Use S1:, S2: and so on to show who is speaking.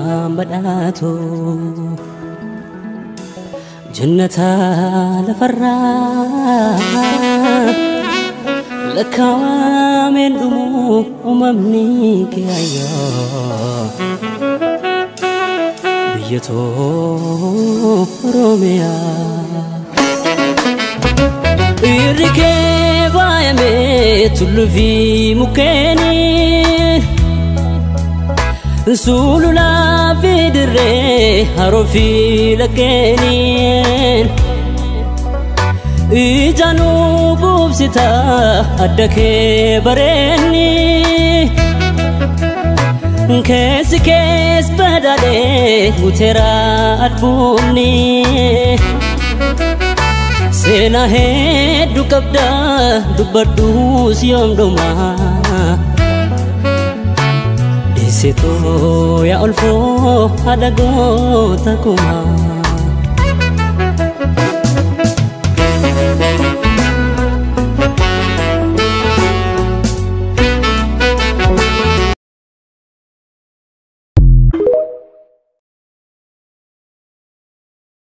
S1: Uumamaan badhaatu jannata lafarraa lakkaawameen dhumu uumamni kee ayyoo biyya too Oromiyaa. Irri kee faayamee tulluu fi mukkeeniin sululaa fi dirree haroo fi laggeenin ijaanuu quubsita adda kee bareenni keessi kees badhaadhee guuteera albuumni seenaa hedduu qabda dubbadhuus yoom dhumaa. Deessetoo yaa olfoo haadha goota kumaa.